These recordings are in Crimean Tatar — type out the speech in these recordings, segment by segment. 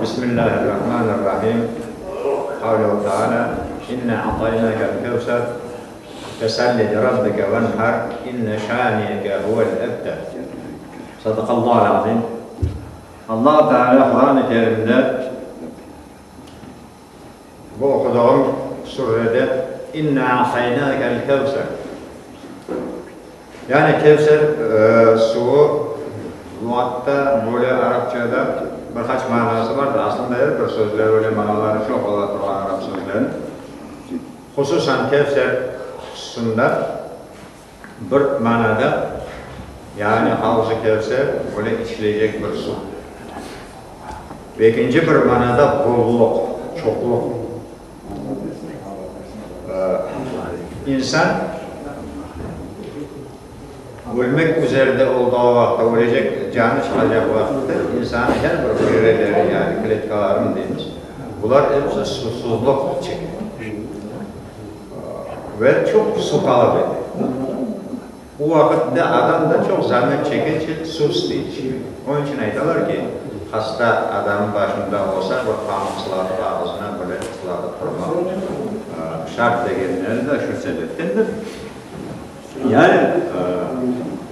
Bismillahirrahmanirrahim. Kavluhu Teala, İnne a'taynâkel kevser, fesalli li rabbike venhar, inne şâniyeke huvel ebter. Sadakallahul azim. Allah Teala Kur'an-ı Kerim'de bu okuduğum surede İnne a'taynâkel kevser. Yani Kevser suvu luğatta, böyle arapçada bir qaç manası bardır. Aslında er bir sözler öyle manaları çoq ola turğan arap sözleriniñ. Hususan Kevser hususında bir manada, yani Havz-ı Kevser böyle içilecek bir suv. Ekinci bir manada bolluq, çoqluq. İnsan ölmek üzerinde olduğu vaqıtta, ölecek, canı çıqacaq vaqıtta insannıñ her bir hücreleri, yani kletkaları mı deymiz, bular episi susuzluq çeke ve çoq su talap ete. Bu vaqıtta adam da çoq zamet çeke, suv istey. Onıñ içün aytalar ki, hasta adamnıñ başında olsa, bir pamıq sılatıp ağızına böyle sılatıp turmaq şart degenleri de şu sebeptendir. Yani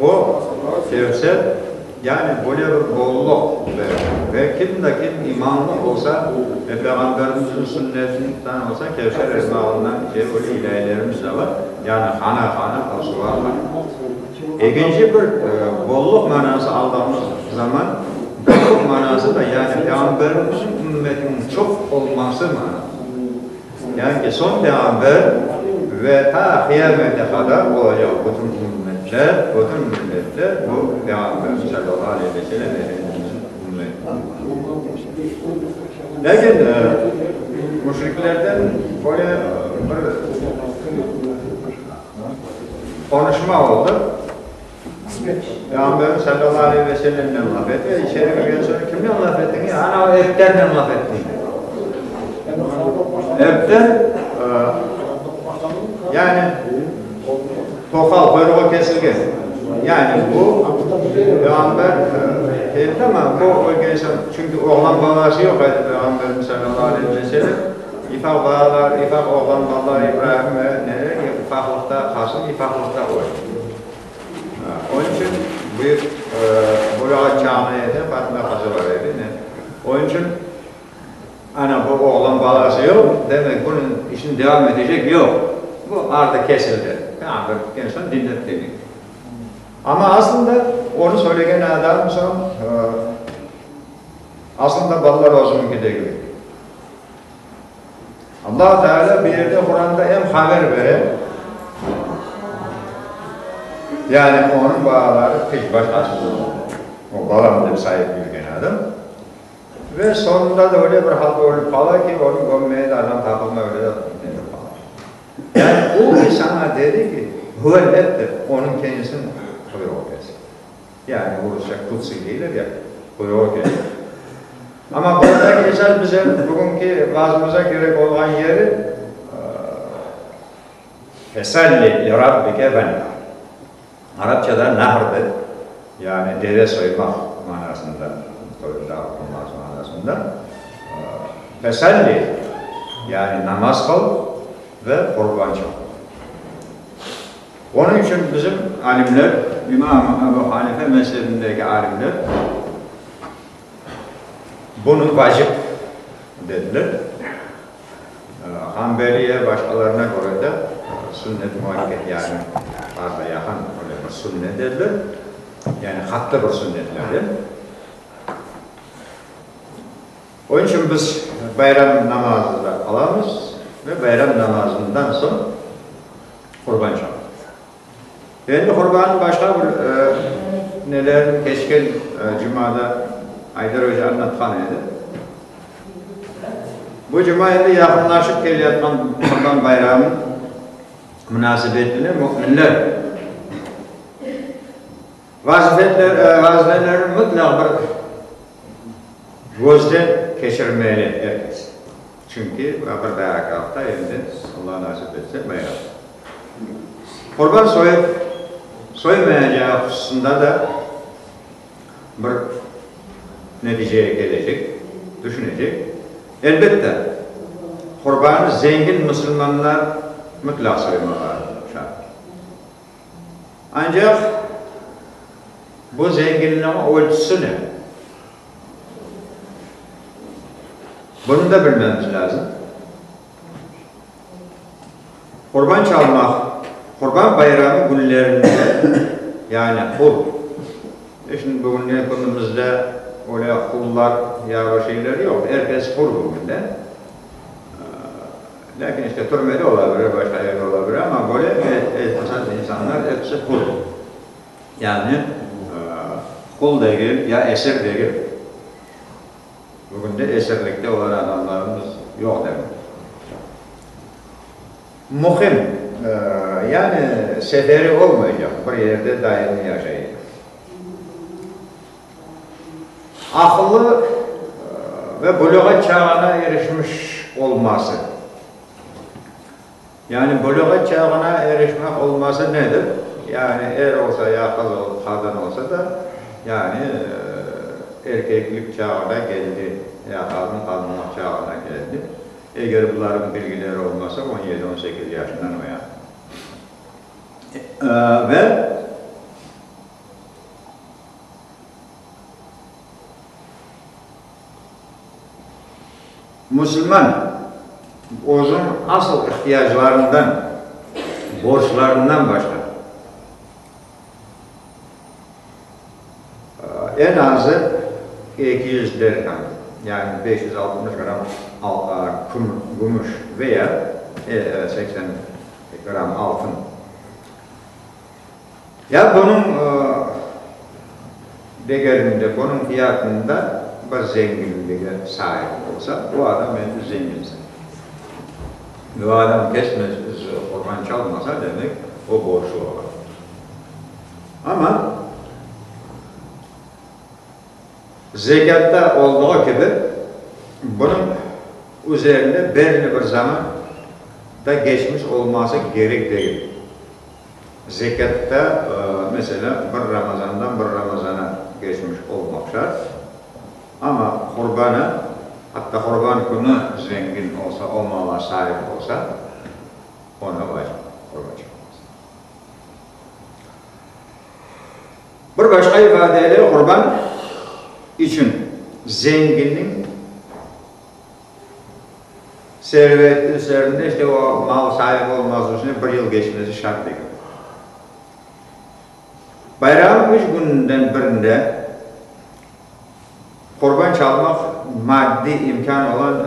o Kevser, yani böyle bir bolluq bere. Ve kim de kim imanlı olsa ve Peyğamberimizniñ sünnetini tutan olsa, Kevser irmağından içe, öyle ilâilerimiz de bar. Yani hana-hana o suv aqar. Ekinci bir bolluq manası aldığımız zaman, bolluq manası da yani Peyğamberimizniñ ümmetiniñ çoq olması manası. Yani ki, soñ Peyğamber ve ta qıyamete qadar olacaq bütün ümmetler, bütün milletler bu Peyğamberimiz salâllahu aleyhi ve sellem Efendimizniñ ümmeti. Lâkin müşriklerden böyle bir qonuşma oldı. Peyğamberimiz salâllahu aleyhi ve sellemnen laf ete, içeri kirgen soñ, kimnen laf ettiñ? Ana, o Ebternen laf ettim, dey. Ebter, yani toqal, quyruğı kesilgen. Yani bu Peyğamber keldi, amma bu ölgen soñ, çünki oğlan balası yoq edi Peyğamberimiz salâllahu aleyhi ve sellem. İfaq balalar, ifaq oğlan balalar İbrahim ve neler ifaqlıqta, Qasım ifaqlıqta öldi. Onıñ içün büyük buluğat çağına edi, Fatma qızı bar edi, ne. Onıñ içün ana bu oğlan balası yoq, demek bunıñ işini devam etecek yoq. Bu ardı kesildi. Peyğamber bitken soñ dinler demek. Amma aslında onı söylegen adam soñ aslında balalar özüniñki degil. Allah Teala bir yerde Quranda em haber bere, yani onıñ balaları hiç başqasınıñ o balam dep sayıp yürgen adam ve soñunda da öyle bir halda ölüp qala ki, onı kömmeye de adam tapılmay, öyle de ölüp qala. Yani o ki saña dedi ki, huvel ebter, onıñ kendisiniñ quyruğı kesildi. Yani rusça kutsıy deyler ya, quyruğı kesildi. Amma buradaki esas bize bugünki vaazımıza kerek olğan yeri, Fesalli li rabbike venhar. Arapçada nahr dep, yani deve soymaq manasında, toyunda oqulması manasında. Fesalli, yani namaz qıl ve qurban çal. Onıñ içün bizim alimler, İmam Ebu Hanife mezhebindeki alimler, Bunı vacip dediler. Hanbeliye başqalarına köre de sünnet muakket, yani farza yaqın öyle bir sünnet dediler. Yani qattı bir sünnetlerden. Onıñ içün biz bayram namazı da qılamız ve bayram namazından soñ qurban çalamız. Endi qurbannıñ başqa bir nelerini keçken cumada Aydar oca añlatqan edi. Bu cuma endi yaqınlaşıp keleyatqan Qurban bayramı munasebetile müminler vazifelerini mıtlaq bir közden keçirmeli er kes. Çünki bir dahaki afta endi, Alla nasip etse, bayram. Qurban soyıp soymayacağı hususında da bir neticeye kelecek. Düşünecek. Elbette, qurbanı zengin musulmanlar mıtlaq soymağa şart. Ancaq bu zenginliğin ölçüsü ne? Bunı da bilmemiz lâzim. Qurban çalmaq, Qurban bayramı künlerinde, yani qul, e şimdi bugünde künümizde öyle qullar ya bir şeyler yoq, er kes hür bugünde. Lâkin işte türmede ola bilir, başqa yerde ola bilir, amma böyle esas insanlar episi hür. Yani qul degil, ya esir degil. Bugünde esirlikte olğan adamlarımız yoq demek. Muqim, yani seferi olmaycaq, bir yerde daimiy yaşaycaq. Aqıllı ve buluğat çağına erişmiş olması. Yani buluğat çağına erişmek olması nedir? Yani er olsa ya qız, qadın olsa da, yani erkeklik çağına keldi, ya qadın qadınlıq çağına keldi. Eger bularnıñ bilgileri olmasa, on yedi, on sekiz yaşından o yan. Ve Musulman özüniñ asıl ihtiyaclarından, borclarından başqa, eñ azı 200 dirham, yani 560 gramm gümüş veya 80 gramm altın, ya bunıñ degerinde, bunıñ fiyatında bir zenginlige saip olsa, bu adam endi zengin sayılır. Bu adam kesmez, qurban çalmasa, demek, o borclu ola. Amma zekâtta olduğı kibi, bunıñ üzerinde belli bir zaman da geçmiş olması kerek degil. Zekâtta, meselâ, bir Ramazandan bir Ramazana keçmiş olmaq şart. Amma qurbanı, atta qurban künü zengin olsa, o mala saip olsa, ona vacip qurban çalması. Bir başqa ifadeyle qurban içün zenginniñ Serveti üzerinde işte o mal saibi olması içün bir yıl geçmesi şart degil. Bayramnıñ üç kününden birinde qurban çalmaq maddiy imkân olan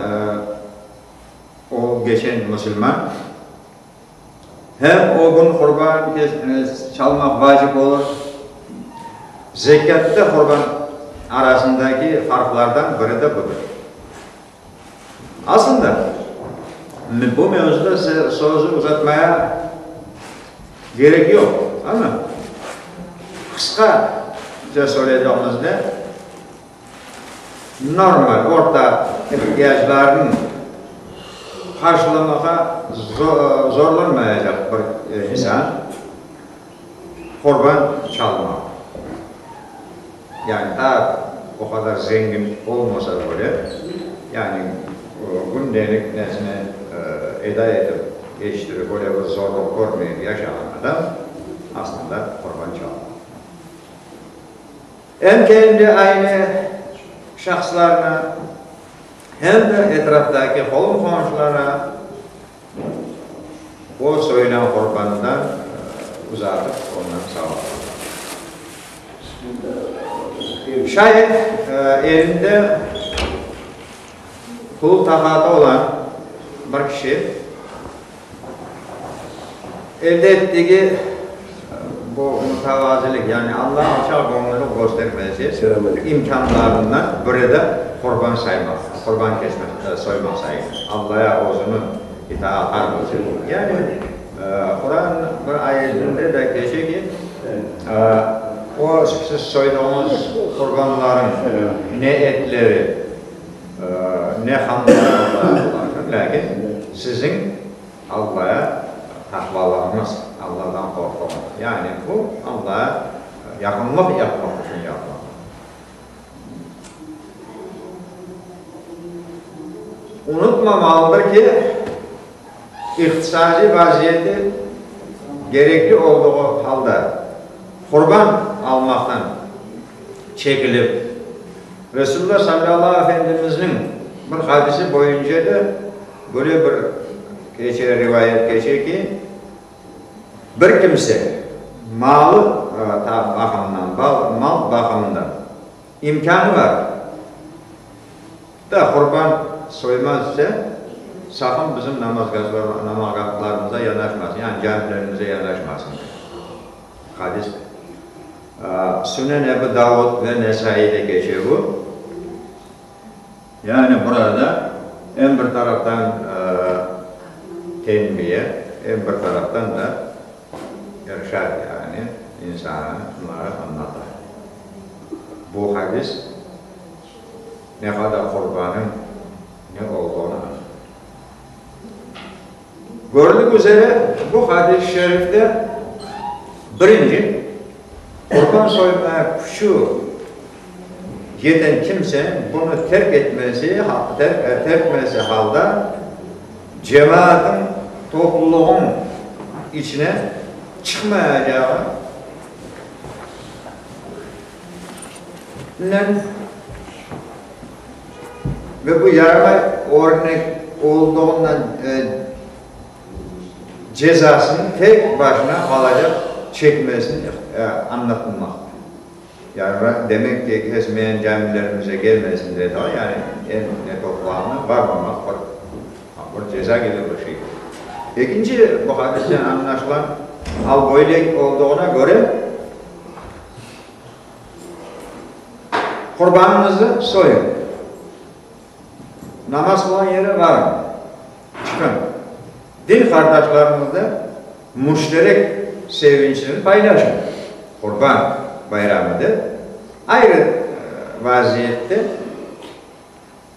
o geçen musulman hem o kün qurban çalmaq vacip olur, zekâtta qurban arasındaki farqlardan biri de budır. Aslında, bu mevzuda sözü uzatmaya kerek yoq, amma qısqaca söyleycegimizde, normal, orta ihtiyaclarnıñ qarşılamağa zorlanmayacaq bir insan qurban çalmaq. Yani daa o qadar zengin olmasa bile, yani kündelik nesini eda etip, geçtirip, öyle bir zorluq körmeyip yaşağan adam aslında qurban çalmay. Em kendi aile şahıslarına, hem de etraftaki qolum-qomşulara O soyulan qurbandan uzatıp, ondan savap alır. Şayet elinde pul taqatı olan bir kişi elde ettigi bu mütevazilik, yani Alla alçaqgöñüllük köstermesi imkânlarından biri de qurban saymaq, qurban kesmek, soymaq sayılır. Allaya özüni itaatqar köstermek. Yani Quran bir ayetinde de keçe ki, o siz soyduğıñız qurbanlarıñ ne etleri, ne qanları Allağa ulaşır, lâkin siziñ Allaya taqvalıgıñız, Alladan qorquñız. Yani bu Allaya yaqınlıq yapmaq içün yapılır. Unutmamalıdır ki, iqtisadiy vaziyeti gerekli olduğı halda qurban almaqtan çekilip, Resulullah sallallahu Efendimizniñ bir hadisi boyunca da böyle bir keçe, rivayet keçe ki, bir kimse malı baqımından, mal baqımından imkânı bar da qurban soymaz ise, saqın bizim namazgahlarımıza yanaşmasın, yani camilerimize yanaşmasın, hadis. Sünen Ebu Davud ve Nesaiyde keçe bu. Yani burada em bir taraftan tenbiye, em bir taraftan da irşad, yani insanlara añlata. Bu hadis ne qadar qurbanıñ ne olduğını añlata. Köründigi üzere, bu hadis-i şerifte birinci, qurban soymaya küçü yeten kimseniñ bunı terk etmesi, terk etmesi halda cemaatın, topluluğın içine çıqmayacağı nen Ve bu yaramay örnek olduğundan cezasını tek başına alacaq çekmesini añlatılmaqta. Yani demek ki, kesmeyen camilerimize gelmesin dedi, yani en ne toplanğanına barmamaq bir ceza kibi bir şey. Ekinci bu hadisten añlaşılan al böyle olduğuna köre, Qurbanıñıznı soyuñ. Namaz qılğan yere varıñ, çıqıñ. Din qardaşlarıñıznen müşterek sevinçini paylaşıñ. Qurban bayramı dep, ayrı vaziyette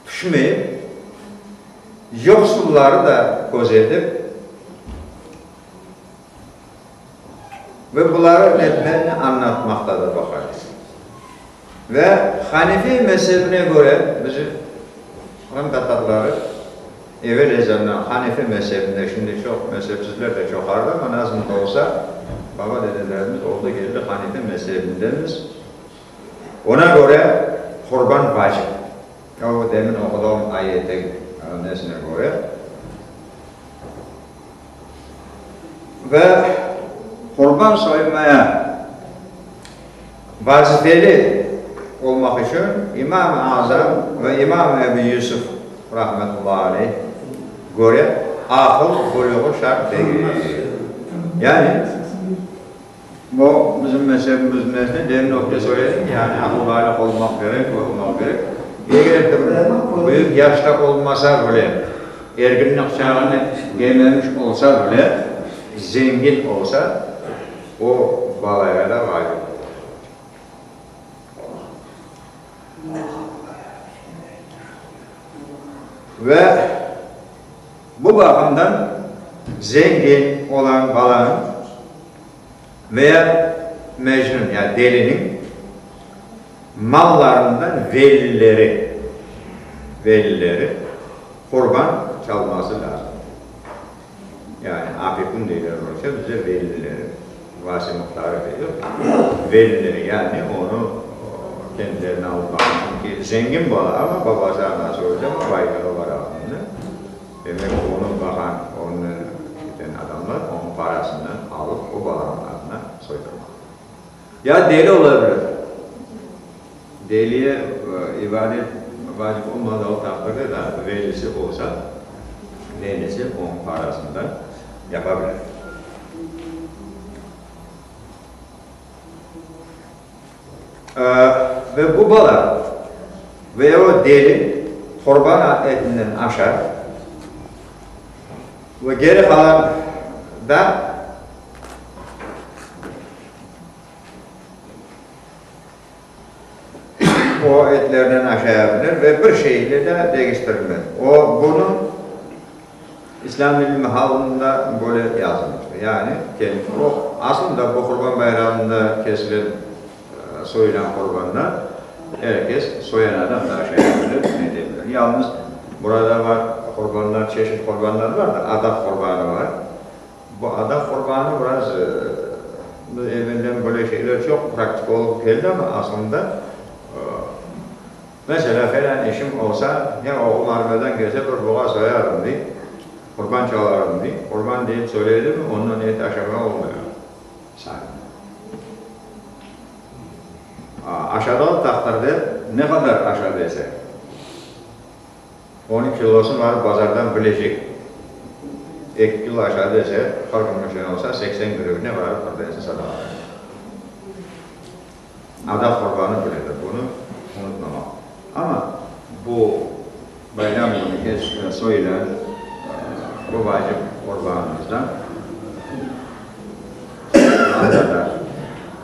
tüşmeyip, yoqsulları da közetip, Ve buları netmenni añlatmaqtadır bu hadis. Ve Hanefi mezebine köre, bizim qırımtatarları evel ezelden Hanefi mezebinde, şimdi çoq mezepsizler de çoqardı, amma nasıl da olsa, baba-dedelerimiz oldı keldi Hanefi mezebindemiz. Ona köre qurban vacip. O demin oquduğım ayetiñ nesine köre. Ve qurban soymaya vazifeli olmaq içün İmam-ı Azam ve İmam Ebu Yusuf, rahmetullahi aleyh, köre aqıl buluğı şart degil. Yani, bu bizim mezebimiz mesele, demin ögde söyledim, yani aqıl baliq olmaq kerek, olmaq kerek. Eger de bir büyük yaşta olmasa bile, erginlik çağını kelmemiş olsa bile, zengin olsa, o balaya da vacip olur. Ve bu baqımdan zengin olan balanıñ veya mecnun, yani deliniñ mallarından velileri, velileri qurban çalması lâzım. Yani apekun deyler rusça, bizde velileri, vasi muhtarı deyler, velileri, yani onı kendilerine alıp baqan, çünki zengin bala, amma babası, anası ölse, amma baylığı bar altında, demek onı baqan, onı eten adamlar onıñ parasından alıp o balanıñ adına soydurmaq. Ya deli ola bilir. Deliye ibadet vacip olmadığı taqdirde de velisi olsa, velisi onıñ parasından yapa bilir. Ve bu bala ve o deli qurban etinden aşar ve geri qalan da O etlerden aşaya bilir ve bir şey ile de deñiştirilmez. O, bunı İslâm ilmi halında böyle yazılmıştır. Yani, o, aslında bu Qurban bayramında kesilen, soyulan qurbandan er kes, soyan adam da aşaya bilir, ete bilir. Yalnız burada bar. qurbanlar, çeşit qurbanlar var da, adaq qurbanı var. Bu adaq qurbanı biraz, biz evelden böyle şeyler çoq praktika olıp keldi, amma aslında, meselâ, felân işim olsa, ya oğlum armiyadan kelse bir buğa soyarım, dey, qurban çalarım, dey. Qurban deyip söyledimi, ondan et aşama olmuyor. Aşadığı taqdirde ne qadar aşa dese, onıñ kilosını barıp bazardan bilecek. Eki kilo aşa dese, 40 müşen olsa, 80 grivne barıp bir tanesi sadaqa berecek. Adaq qurbanı böyledir, bunı unutmamaq. Amma bu bayram künü soyulan bu vacip qurbanımızdan anda da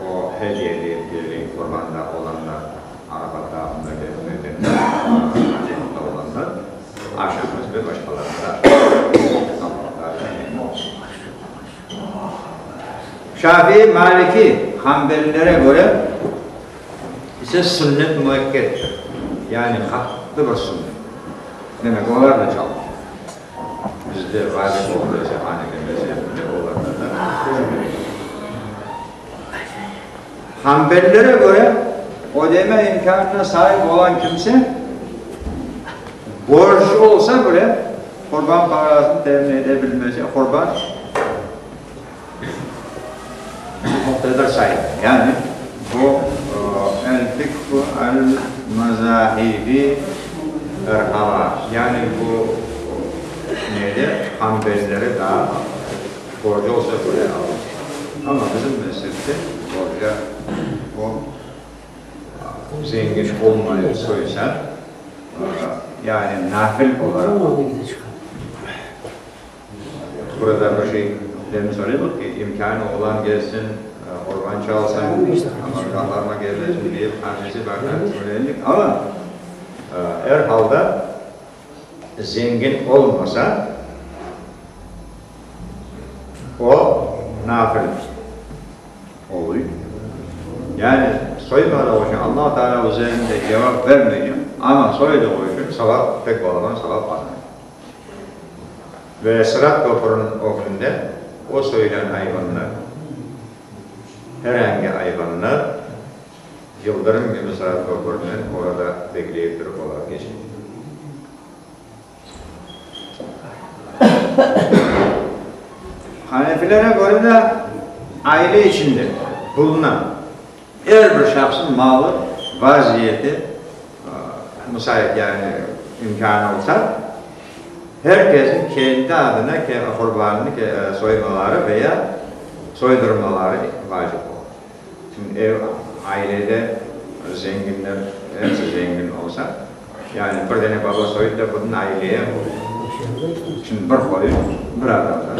o hediye deyip kelgen qurbanda olanlar, Arafat dağında gezmede acılıqta olanlar aşamız ve başqalarına da aşamız. Allah Teala emri olsun. Şafii, Maliki, Hanbelilere köre ise sünnet müekkettir, yani qattı bir sünnet. Demek, olar da çalışır. Bizde vacip oldı ise Hanefi mezebinde, olarda da sünnet. Hanbelilere köre ödeme imkânına saip olan kimse borcu olsa bile qurban parasını temin ete bilmese, qurban muqtedir sayılır. Yani bu el-fikhu el-mezahibi erhala, yani bu nede hanbelilere daa borcu olsa bile alır. Amma bizim mezhepte borca o zengin olmayıp soysa, yani nafil olaraq. Burada bir şey demin söyledik ki, imkânı olan gelsin, qurban çalsın, amma kelmesin deyip annesi bardan söylendik. Amma er halda zengin olmasa, o nafil oluy. Yani soymadığı içün Allah Teala üzerinde cevap vermeycek, amma soydığı içün savap, pek balaban savap qazanacaq. Ve Sırat köprüniñ ögünde o soyulan ayvannı, er angi ayvannı yıldırım kibi Sırat köpründen orada bekleyip turıp olar keçecek. Hanefilere köre de aile içinde bulunan er bir şahsın malı, vaziyeti musait, yani imkânı olsa, her kesin kendi adına qurbanını soymaları ve ya soydurmaları vacip olur. Şimdi ev, ailede zenginler, hepsi zengin olsa, yani bir dane baba soyıp da bütün aileye Şimdi bir qoyun bir adamdan.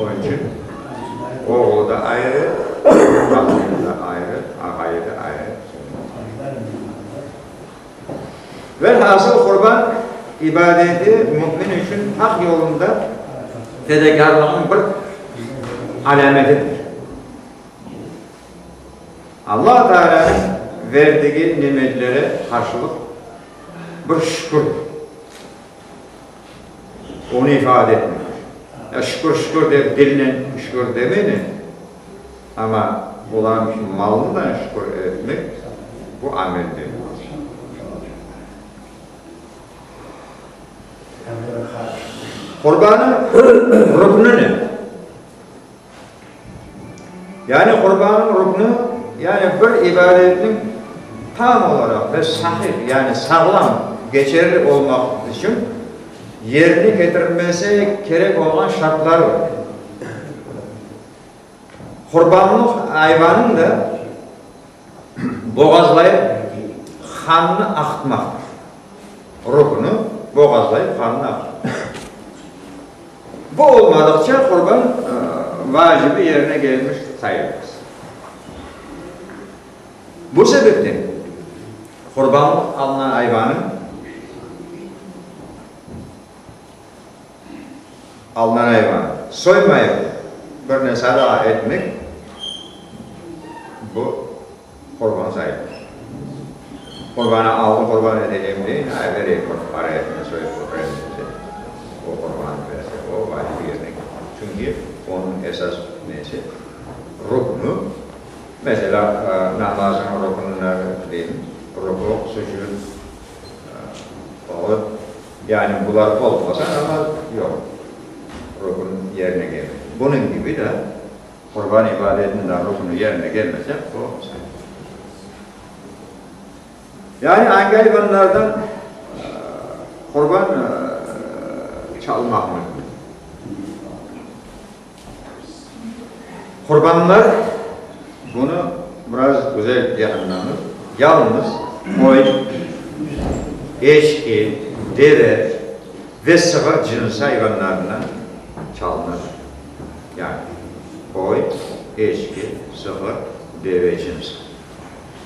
Onıñ içün oğlu da ayrı, qadını da ayrı, ağayı da ayrı. Velhasıl qurban ibadeti mümin içün Haq yolunda fedakârlığınıñ bir alâmetidir. Allah Tealânıñ verdigi nimetlere qarşılıq bir şükürdir. Onı ifade etmek. Ya şükür, şükür dep dilnen şükür demeynen, amma olan malnı da şükür etmek, bu amelden. Qurbanıñ ruknı ne? Yani qurbanıñ ruknı, yani bir ibadetniñ tam olaraq ve sahih, yani sağlam, geçerli olmaq içün yerine ketirilmesi kerek olğan şartları bar. Qurbanlıq ayvanıñ da boğazlayıp qanını aqıtmaqtır. Ruknı, boğazlayıp qanını aqıtmaq. Bu olmadıqça qurban vacibi yerine kelmiş sayılmaz. Bu sebepten qurbanlıq alınan ayvanıñ alınan ayvanı soymayıp bir ne sadaqa etmek, bu qurban sayılmaz. Qurbanı aldım, qurban etecem deyin, ay, vereyim bir para etine soyıp oturayım dese. Çünki onıñ esas nesi? Ruknu. Meselâ, namazınıñ ruknları deymiz, ruku, sucud, olıp, yani bular olmasa namaz yoq, rukun yerine kelmey. Bunıñ kibi de qurban ibadetiniñ de ruknu yerine kelmese, o sayılmaz. Yani angi ayvanlardan qurban çalmaq mümkün? Qurbanlar, bunı biraz güzel yaqınlanır, yalıñız qoy, eçki, deve ve sığır cınsı ayvanlarından çalınır. Yani qoy, eçki, sığır, deve cınsı.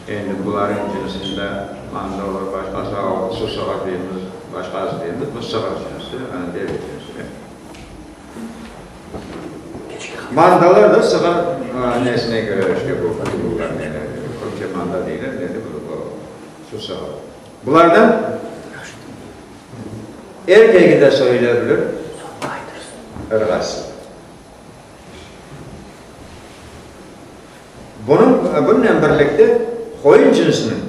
Endi bularnıñ cınsında manda olur, başqası, su sığır deymiz, başqası deymiz, bu sığır cınsı, yani deve cınsı. Mandalar da sığır nesine göre işte bu bular neler, türkçe manda deyler, dedi bu su sığır. Bulardan erkegi de soyula bilir, ırğası. Bunıñ, bunınen birlikte qoyun cınsınıñ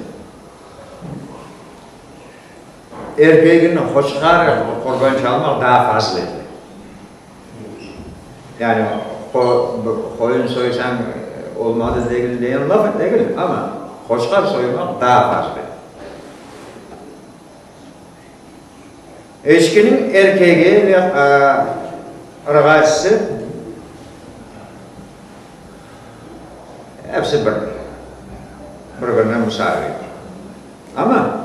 Erkegini qoçqar qurban çalmaq daa faziletli. Yani qoyun soysañ olmadı degil degen laf degil, amma qoçqar soymaq daa faziletli. Eçkiniñ erkegi ve ırğaçısı episi bir, bir-birine musaviy. Amma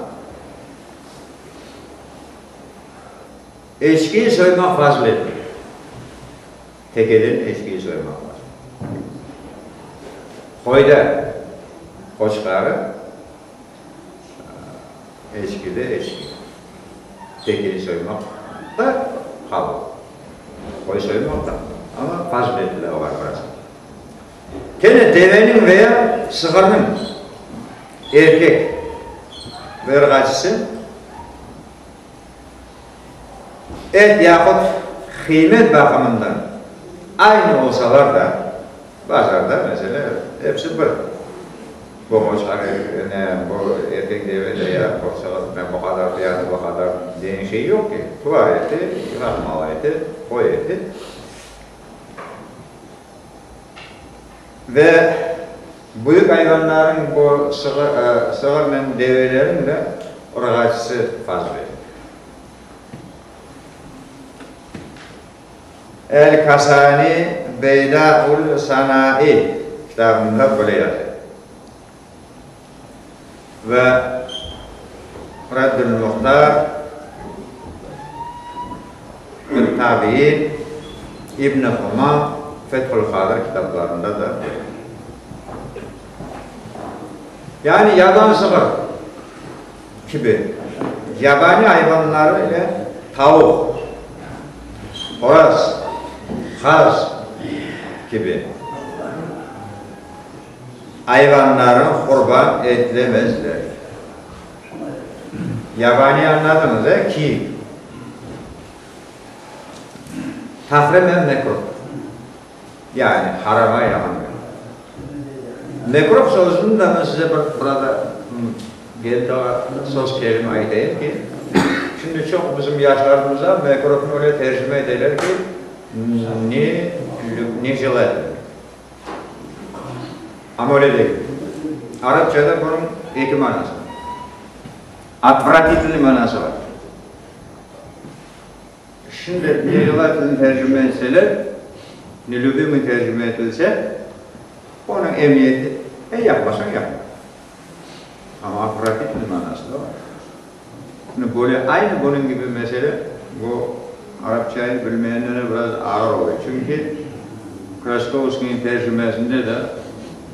eçkiyi soymaq faziletli. Tekeden eçkiyi soymaq faziletli. Qoyda qoçqarı, eçkide eçki. Tekeyi soymaq da qabul. Qoy soymaq da. Amma faziletli olar biraz. Kene deveniñ veya sığırnıñ erkek ırğaçısı et yahut qıymet baqımından aynı olsalar da, bazarda, meselâ, episi bir, bu qoçqar, ne, bu erkek deve veya bu sığır, ne, bu qadar fiyatı, bu qadar degen şey yoq ki, tuvar eti, iraq malı eti, qoy eti. Ve büyük ayvanlarnıñ, bu sığırnen develerin de urğaçısı fazla edi. El-Kasani Beydâ'ul Sanâi kitabında böyle yaza. Ve Reddül Muhtar fit-Tabiin, İbn Humam Fethül Qadir kitaplarında da böyle. Yani yaban sığır kibi yabaniy ayvanları ile tavuq, horaz, qaz kibi Ayvanlarnı qurban etilemezler. Yabaniy añladıñız, e, kiyik. Tahrimen mekruh. Yani harama yaqın. Mekruh sözüni de men size bir burada söz kelime aytayım ki, şimdi çoq bizim yaşlarımıza mekruhnı öyle tercime eteler ki, ne, nejelatelno. Amma öyle degil. Arapçada bunıñ eki manası bar. Otvratitelnıy manası bar. Şimdi nejelatelnıy tercime etseler, nelübimıy tercime etilse, onıñ emiyeti, e, yapmasañ yapma. Amma otvratitelnıy manası da bar. Şimdi böyle, aynı bunıñ kibi mesele, bu arapçayı bilmeyenlere biraz ağır oluyor. Çünki Kraskovskiyniñ tercimesinde de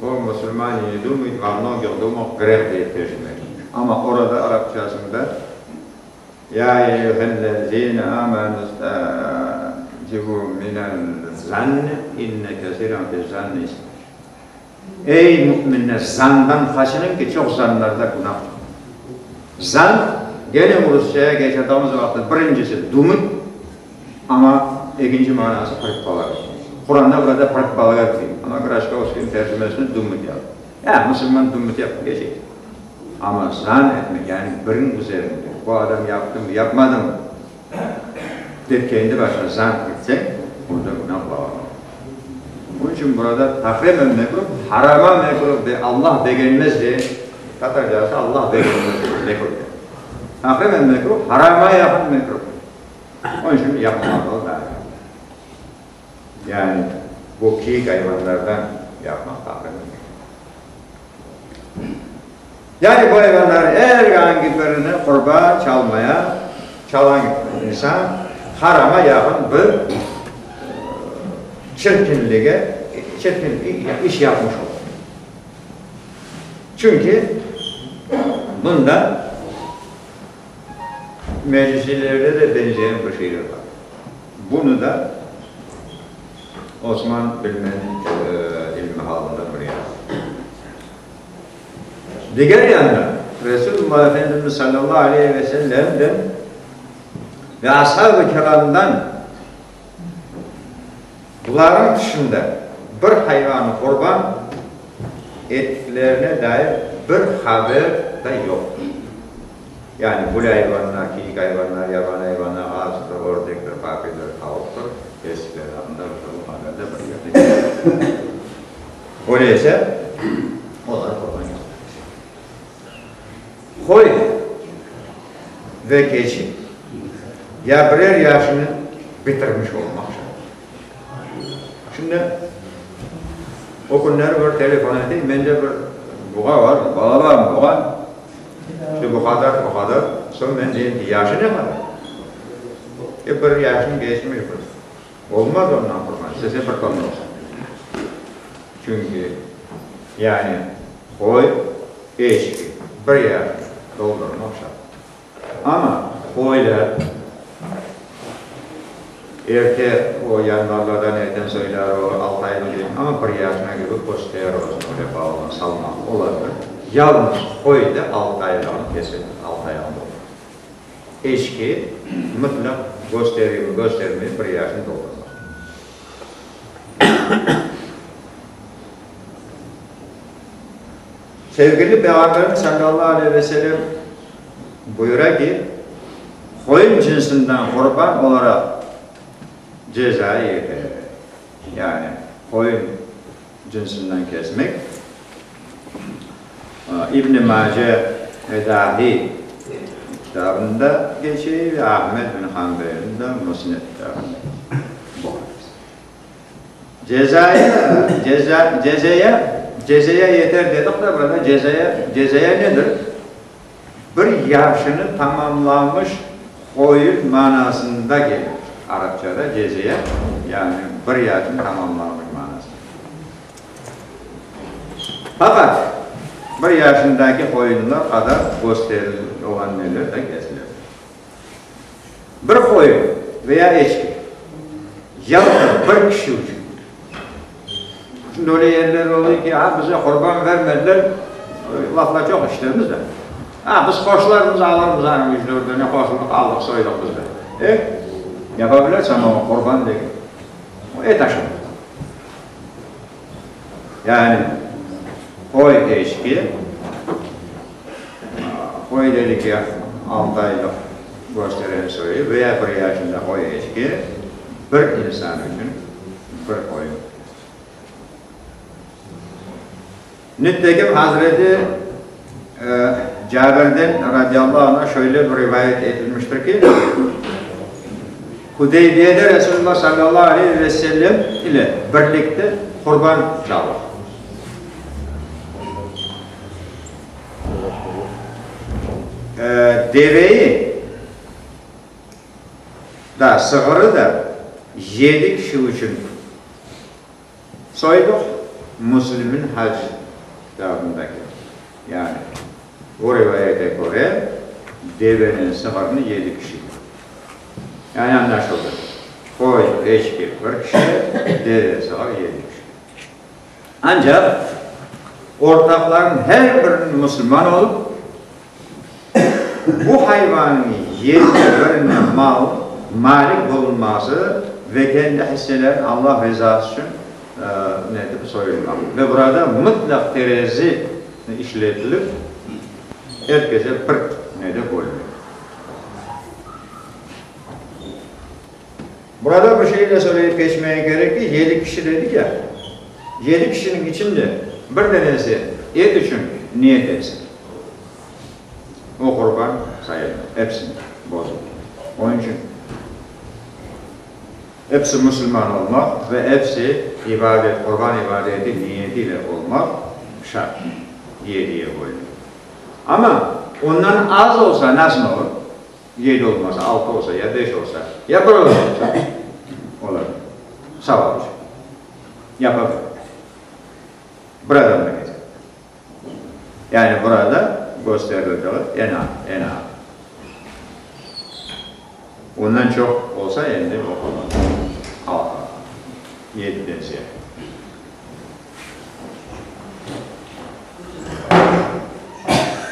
o musulmane ne dumают, vo mnogih dumah greh dep tercime etilmiş. Amma orada arapçasında Ya eyyühellezine amenü istecibu minel zanni inne kesiren fiz-zanni ism. Ey, müminler, zandan qaçınıñ ki, çoq zanlarda günah çoq. Zan, gene rusçaya keçirdiğimiz vaqıtta birincisi dumut, amma ekinci manası predpoложение. Quranda burada predpolagать dey, amma Graçkovskiyniñ tercimesinde dumать yazılı. Ya, musulman dumать yapıp keçe. Amma zan etmek, yani biriñ üzerinde, bu adam yaptımı, yapmadımı, dep kendi başına zan etseñ, onda günah bağlanır. Onıñ içün burada tahrimen mekruh, harama mekruh ve Allah begenmez de, tatarcası Allah begenmez de, mekruh. Tahrimen mekruh, harama yaqın mekruh. Onıñ içün yapmamalı daa. Yani bu kiyik ayvanlardan yapmaq tahrimen mekruh. Yani bu ayvanların er angi birini qurban çalmaya çalan insan harama yaqın bir çirkinlige, çirkin iş yapmış olur. Çünki bunda mecüsilerde de benzeyen bir şeyler bar. Bunı da Osman Bilmenniñ ilmihalında bir yazdı. Diger yandan, Resulullah Efendimiz sallallahu aleyhi ve sellemden ve ashab-ı kiramdan bularnıñ tışında bir hayvanı qurban ettiklerine dair bir haber da yoqtır. Yani bul ayvanlar, kiyik ayvanlar, yaban ayvanlar, ğazdır, ördektir, papidir, tavuqtır, kestikleri aqqında bir haber de bir yerde yoqtır. Öyleyse, olar qurban yapmadı. Qoy ve keçi ya birer yaşını bitirmiş olmaq şart. Şimdi, o künleri bir telefon eteyim, mende bir buğa var, balaban buğa, işte bu qadar, bu qadar, soñ men deyim ki, yaşı ne qadar? E, bir yaşını geçmiş bir. Olmaz ondan qurban, istese bir tonna olsun. Çünki, yani, qoy, eçki bir yaşını doldurmaq şart. Amma qoylar erte o yanvarlardan erten soylar, o altı aylıq deyim, amma bir yaşına kibi kösterir özüni, öyle balaban salmaqlı ola bilir. Yalnız qoy da altı aylığını kese, altı ayağını doldurır. Eçki mıtlaq kösteriymi, köstermeymi bir yaşını doldurmaq. Sevgili Peyğamberimiz salâllahu aleyhi ve selem buyura ki, Qoyun cınsından qurban olaraq ceza yeter. Yani qoyun cınsından kesmek. İbn-i Mace Edahi kitabında geçe ve Ahmed bin Hanbelniñ de Musned kitabında bu hadis. Cezaya, ceza, cezaya, cezaya yeter dedik de, burada cezaya, cezaya nedir? Bir yaşını tamamlamış qoyun manasında gelir. Arapçada cezaya, yani bir yaşını tamamlamış manasında. Faqat bir yaşındaki qoyunlar qadar gösteril olğan neler de kesilir. Bir qoyun veya eçki yalnız bir kişi içün. Şimdi öyle yerler oluy ki, a, bize qurban vermediler, laflar çoq işitemiz de. A, biz qoşularmız, alırmız, ana, üç-dört döne qoşuldıq, aldıq, soydıq biz de. E, yapa bilesiñ, amma o qurban degil. O et aşamaq. Yani, qoy, eçki, qoy dedik ya, altı aylıq gösteren soyu veya bir yaşında qoy, eçki, bir insan içün bir qoyun. Nitekim, Hazreti Cabirden radiyallahu anh şöyle bir rivayet etilmiştir ki, Hudeybiyede Resulullah sallallahu aleyhi ve sellem ile birlikte qurban çaldıq. Deveyi da, sığırı da yedi kişi içün soydıq, Müslimniñ Hac kitabındaki. Yani, bu rivayete köre, devenen sığırnı yedi kişi. Yani añlaşıldı, qoy, eçki bir kişi, deve, sığır yedi kişi. Ancaq ortaqlarnıñ her biriniñ musulman olıp, bu hayvannıñ yedde birine mal, malik bulunması ve. Ve kendi hisselerini Allah rizası içün ne etip soyulmaq. Ve burada mıtlaq terezi işletilip, er kese bir nede bölmek. Burada bir şey de söyleyip keçmege kerek ki, yedi kişi dedik ya, yedi kişiniñ içinde bir denesi et içün niyet etsin, o qurban sayılmaz, epsini bozulır. Onıñ içün episi musulman olmaq ve episi ibadet, qurban ibadeti niyetiyle olmaq şart, yediye bölmek. Amma ondan az olsa nasıl olur? Yedi olmasa, altı olsa, ya beş olsa, ya bir olsa, olar savap içün yapa bilir. Bir adam da kese. Yani burada gösterildiği eñ az, eñ az. Ondan çoq olsa endi o qadar. Altı, yediden ziyade.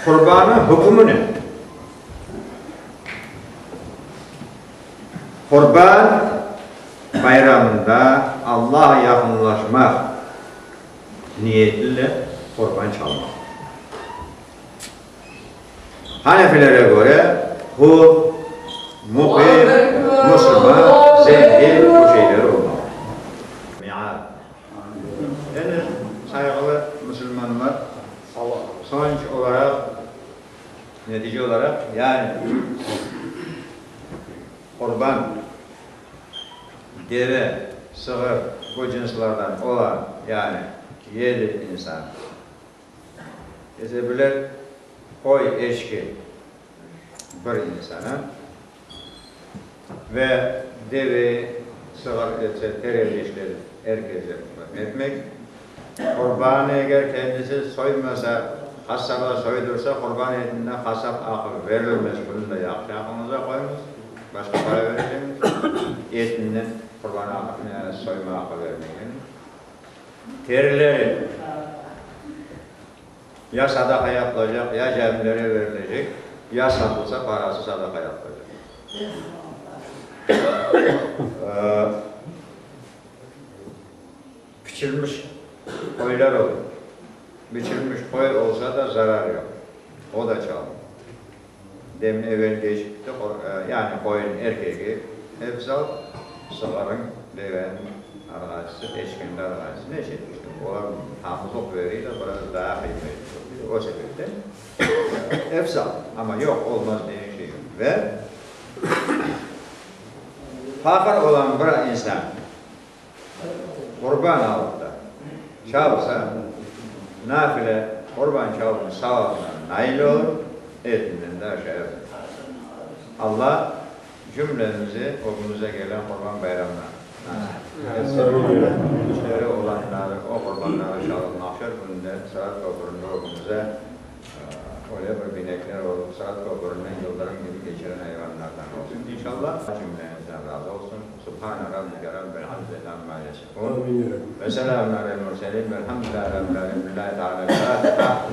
Qurbanıñ hükmü ne? Qurban bayramında Allağa yaqınlaşmaq niyetile qurban çalmaq. Hanefilere köre, hur, muqim, musulman, zengin bu şeyler olmalı. Endi, sayğılı musulmanlar, soñuç olaraq, Netice olaraq, yani qurban, deve, sığır bu cınslardan olan, yani yedi insan kese bilir, qoy, eçki bir insana ve deve, sığır etse tereli işletip er kese etmek. Qurbanı eger kendisi soymasa, qasaba soydursa, qurban etinden qasap aqı berilmez. Bunı da yahşı aqlıñıza qoyuñız. Başqa para berseñiz, etinden qurban aqı, soyma aqı bermegen. Terileri ya sadaqa yapılacaq, ya camilere verilecek, ya satılsa, parası sadaqa yapılacaq. Piçilmiş qoylar olur. Biçilmiş qoy olsa da zarar yoq. O da çalınır. Demin evel geçipti, yani qoyun erkegi efzal, sığırıñ, deveniñ arğacısı, eçkiniñ de arğacısı neçe işte. Olar hamuzluq veriyler, biraz daa qıymetli. O sebepten efzal. Amma yoq, olmaz degen şey yoq. Ve faqır olan bir insan. Qurban alıp da çalsa, nafile qurban çaluvnıñ savabına nail olur, etinden de aşaya bilir. Alla cümlemizi ögümüzde kelgen Qurban bayramına nasip etsin. Güçleri olanları o qurbanları çalıp mahşer kününde Sırat köpürinde ögümüze öyle bir binekler olıp, Sırat köpürinden yıldırım kibi keçiren ayvanlardan olsun, inşallah. Cümlemizden razı olsun. Subhane rabbike rabbil izzeti amma yasifun ve selamun alel murselin velhamdülillahi rabbil alemin Lillahi teala el-Fatiha.